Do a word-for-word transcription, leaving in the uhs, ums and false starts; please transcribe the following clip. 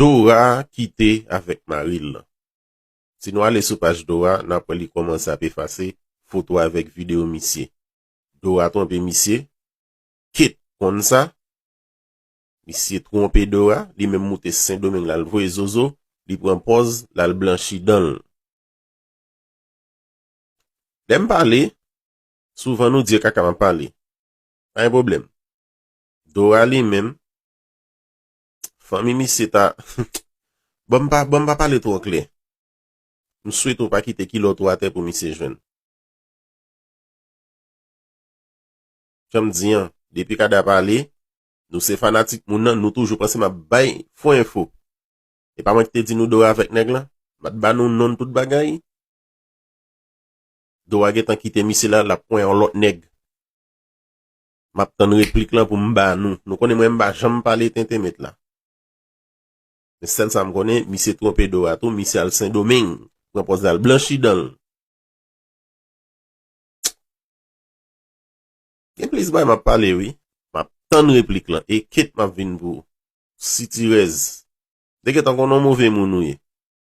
Dora kite avèk mari l lan. Si nou ale sou paj Dora, n ap wè li kòmanse ap efase foto avèk videyo misye. Dora twonpe misye, Kate konn sa. Misye twonpe Dora, li menm moute Sendomeng, l al voye zozo, li pran pòz, l al blanchi dan l. Lè m pale, souvan nou di e kaka m ap pale. Pa gen pwoblèm. Dora li menm, fanmi misye ta, bon, m pa, bon, m pa pale twò klè. M swete w pa kite kilòt ou atè pou misye jwenn. Jan m di an, depi Kada pale, nou se fanatik moun nan, nou toujou panse m ap bay fo enfo. E pa mwen ki te di nou Dora avèk nèg lan? M pa t ba nou non tout bagay? Dora gentan kite misye la, l ap pran yon lòt nèg. M ap tann replik lan pou m ba nou. Nou konnen mwen m pa janm pale tenten met la. Men sèl sa m konnen, misye twonpe Dora tou, misye al Sendomeng. Pran pòz al blanchi dan l. Gen plis bagay m ap pale, wi. M ap tann replik lan. E Kate m ap vin pou ou. Sitirèz. Te gentan konnen w move moun ou ye.